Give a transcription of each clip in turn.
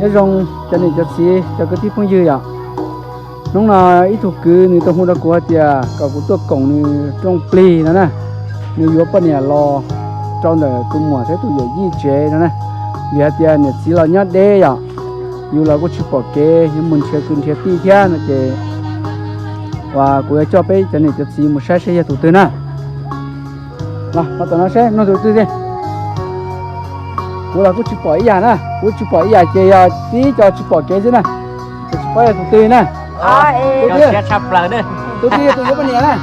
Nyob zoo cov niam cov txiv cov kwv tij phooj ywg yom. Hnub no ib tug kwv nws tau hu rau kuv hais tias kom kuv tuaj koom nws rooj plig no na, nws yuav poj niam los rau ntawm tus muam thiab tus yawm yij tsev no na, vim hais tias niam txiv los nyob deb yom, yus los kuj tsis pom kev yuav mus nrhiav kwv nrhiav tij thiab no ces uas kuv yuav coj peb cov niam cov txiv mus saib saib yog tus twg na. Los tom no saib no tus twg tiag. Kuv los kuj tsis pom ib yam na, kuv tsis pom ib yam ces yog tib co tsis pom kev xwb na, ces tsis paub yog tus twg na. Tus twg, tus twg yog tus yuav poj niam na?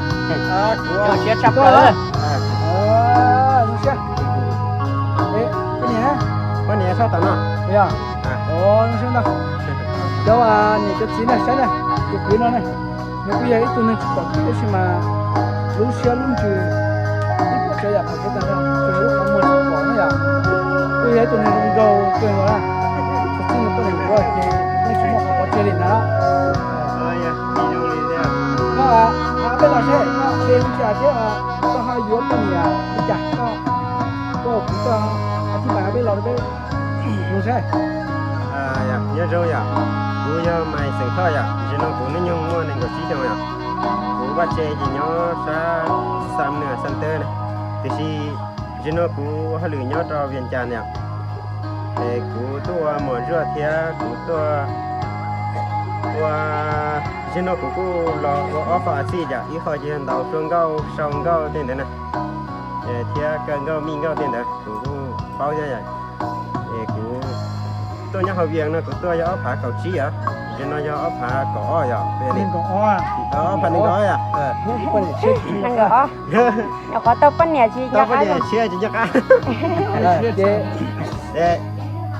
Siab tshaj plaws. Zoo siab. Poj niam, poj niam sab tom no. Yog, zoo siab ntau. Cov niam cov txiv na saib na, tus kwv no na, nws kuj yog ib tug neeg tsis pom kev tab sis mas lub siab lub ntsws ib puas tsav yam pom kev tag nrho, tsuas yog lub qhov muag tsis pom na yom. Kuj yog ib tug neeg zoo nraug kawg nkaus na, txog txij nws poj niam ua ces yeej tsis muaj qhov pov tseg li na. Koj, peb los seb koj peb hu cas thiab koj ho yuav poj niam li cas, koj, koj, kuv, koj, a tib pas peb los peb hu seb. Nyob zoo yom, kuv yog Maiv xeem Thoj yom, ntsis no kuv hnub nyoog muaj nees nkaum tsib xyoo yom. Kuv vaj tse ces nyob sab Xam Nws Xam Tawb na, tiam sis ntsis no kuv hauj lwm nyob rau Vias Cas yom. Es kuv tuaj ua mos zuaj thiab kuv tuaj ua, ntsis no kuv kuj los ua ob qho a txij yom, ib qho ces yog ntaus hluas nkauj sau nkauj tej ntawd na, thiab kaw nkauj mij nkauj tej ntawd kuv kuj paub thiab yom. Es kuv tuaj nyob hauv Vias no kuv tuaj yog ob phav kaum tsib yom, ntsis no yog ob phav kaum ob yom. Ob phav nees nkaum ob yom. Nyuam qhuav tau poj niam tsis nco qab.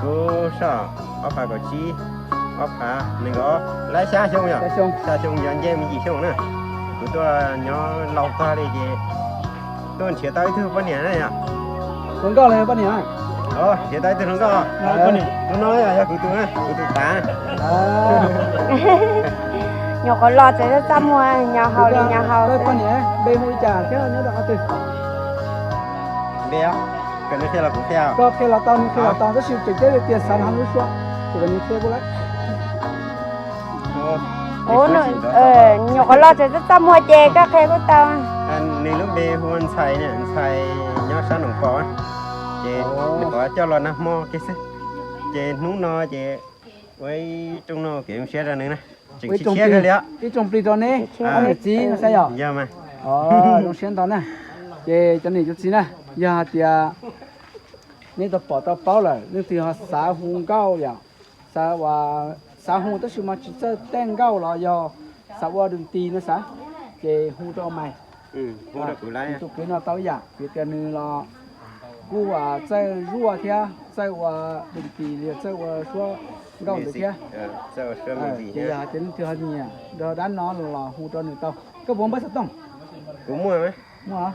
Kuv soj ob phav kaum tsib, ob phav nees nkaum ob, lab xya xyoo yom, xya xyoo yog nce mus yim xyoo na. Kuv tuaj nyob laus tag li ces tuaj nrhiav tau ib tug poj niam na yom. Hluas nkauj los yog poj niam? Nrhiav tau ib tug hluas nkauj. Tus no yog kuv tus, kuv tus tav. Nyuam qhuav los txawm txaj muag nyo haus li nyo haus. Poj niam npe hu li cas thiab nyob rau qhov twg? Npe, koj qhia los kuv qhia. Koj qhia los tau, nws qhia los tau tab sis tseem ceeb tias xav no lub suab, ces kom nws qhia kuj lawm. Nyuam qhuav los txawm txaj muag ces koj qhia kuj tau. Nws lub npe hu ua Ntxhais, Ntxhais nyob sab Noom Pos, ces nws qhuav coj los nag hmo kiag xwb, ces hnub no ces ua ib rooj no kev zoo siab rau nws na. Tseem tsis tshiab kawg li os. Ib rooj plig rau neb ob niam txiv no xav yom. Zoo siab ntau na. Ces cov niam cov txiv na, yog hais tias neb tau pom tau paub lawm leej twg ho xav hu nkauj yom, xav ua, xav hu tab sis mas tsis txawj tej nkauj los yog xav ua dum tis no xav, ces hu rau Maiv. Tus kwv no tau ib yam, vim tias nws los kuj txawj zuaj thiab txawj ua dum tis li txawj ua suab nkauj ntawd thiab. Ces yog hais tias leej twg ho nyiam nrog dab no los hu rau nws tau. Koj puas muaj npawb xov tooj? Kuv muaj. Muaj,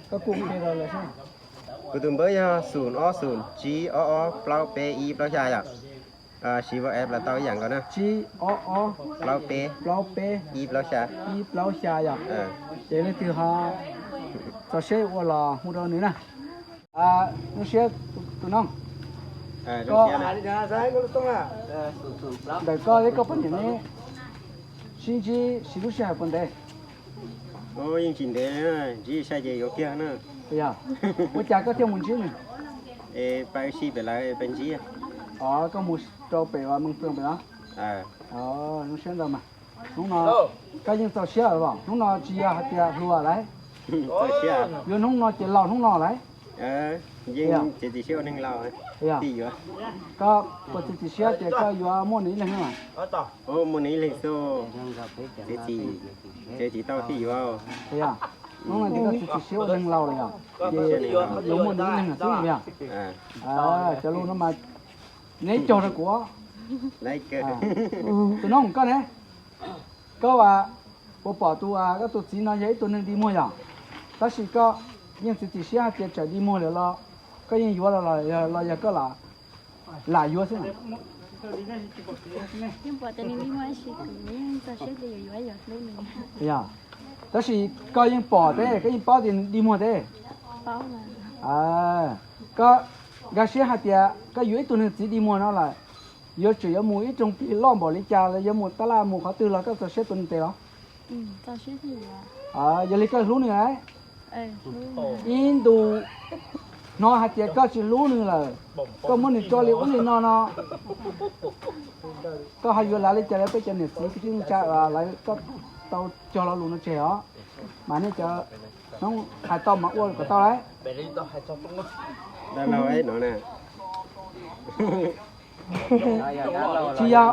koj kuj qhia rau lawv seb. Kuv tus npawb yog xum ob xum tsib ob ob plaub peb ib plaub xya yom. Siv WhatsApp los tau ib yam nkaus na. Tsib ob ob plaub peb plaub peb ib plaub xya, ib plaub xya yom. Ces leej twg ho txaus siab ua los hu rau nws na. Zoo siab tus noog. Ntawm koj thiab koj poj niam ne, sib ntsib siv lub sij hawm puas ntev? Yeej tsis ntev, ntsib sai ces yuav kiag na. Yog, ua cas koj thiaj mus ntsib nws? Pab sib pem lawv pab ntsib. Os, koj mus rau pem Meej Ploog pem los? Zoo siab ntau mas. Hnub no koj yeej txaus siab lawm los? Hnub no tsis yog hais tias hluas lawm, yuav hnub no ces laus hnub no lawm. Yeej txiav txim siab ua neeg laus. Koj puas txiav txim siab tias koj yuav muaj nws ib leeg? Muaj nws ib leeg xwb. Txiav txim, txiav txim tau thiaj yuav. Hnub no ces koj txiav txim siab ua neeg laus lawm yom, ces yuav muaj nws ib leeg xwb yom. Cov lus no mas neb cog rau kuv. Tus noog koj ne, koj puas pom tus, koj tus txiv no yog ib tug neeg dig muag yom, tab sis koj yeej txiav txim siab hais tias txawm dig muag lawm los koj yeej yuav los, los yog koj lam yuav xwb? Yog, tab sis koj yeej pom thiab koj yeej paub tias nws dig muag thiab. Koj nkag siab hais tias koj yuav ib tug neeg txiv dig muag no lawm, Yuav tsum yuav mus ib rooj plig loj npaum li cas los yuav mus tab laj mus qhov twg los koj txaus siab tua nws tes los? Yog li koj hlub nws lawm? Ib ntus hnov hais tias koj tsis hlub nws lawm, koj muab nws tso li ub li no no, koj ho yuav lav li cas rau peb cov niam txiv kwv tij neej tsa lawv, koj tau cog lo lus no tseg os. Mas nej cov Hmoob hais tau mas ua kom tau lawm. Tsis yog,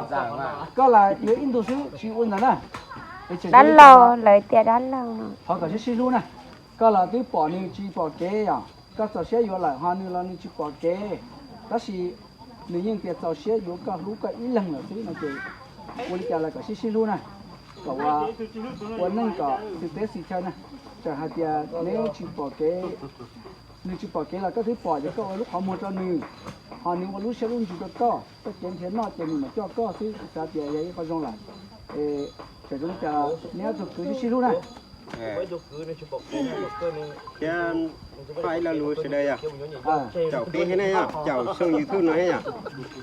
koj los yuav ib ntus xwb tsis ua ntawd na. Dab laug, lawv tias dab laug no. Thov kom sib sib hlub na. Koj los twb pom nws tsis pom kev yom, koj txaus siab yuav lawm ho nws los nws tsis pom kev, tab sis nws yeej tias txaus siab yuav koj, hlub koj ib leeg lawm xwb no ces ua li cas los kom sib sib hlub na, kom ua, ua neej kom xwm teb xwm chaw na. Txawm hais tias neb tsis pom kev, nws tsis pom kev los koj twb pom ces koj ua lub qhov muag rau nws, ho nws ua lub siab lub ntsws rau koj, koj cev nrhiav noj ces nws mam coj koj xwb, kuv xav tias yog ib qho zoo lawm. Es txawm zoo li cas neb ob tug kwv sib sib hlub na. Thiab faj ib lo lus sawv daws yom, caum peb thiab na yom, caum xoo YouTube no thiab yom.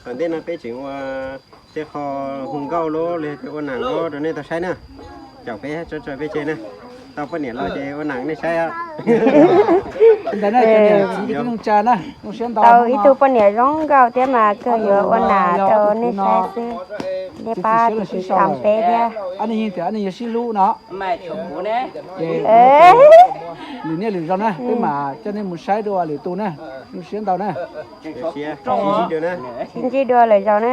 Tom ntej no peb tseem ua tej qho hu nkauj los los tias ua nam los rau nej tau saib na. Caum peb tso tso peb tseg na, tau poj niam los ces ua nam nej saib. Ntawd na, cov niam txiv kwv tij neej tsa na, zoo siab ntau. Tau ib tug poj niam zoo nkauj thiab mas kawg yuav ua nam rau nej saib xwb. Nej pab tiv tam peb thiab. Ob neeg yeej tias ob neeg yuav sib hlub no. Lwm niaj lwm zaus na peb mam coj nej mus saib dua lwm tus na. Zoo siab ntau na. Sib ntsib dua lwm zaus na.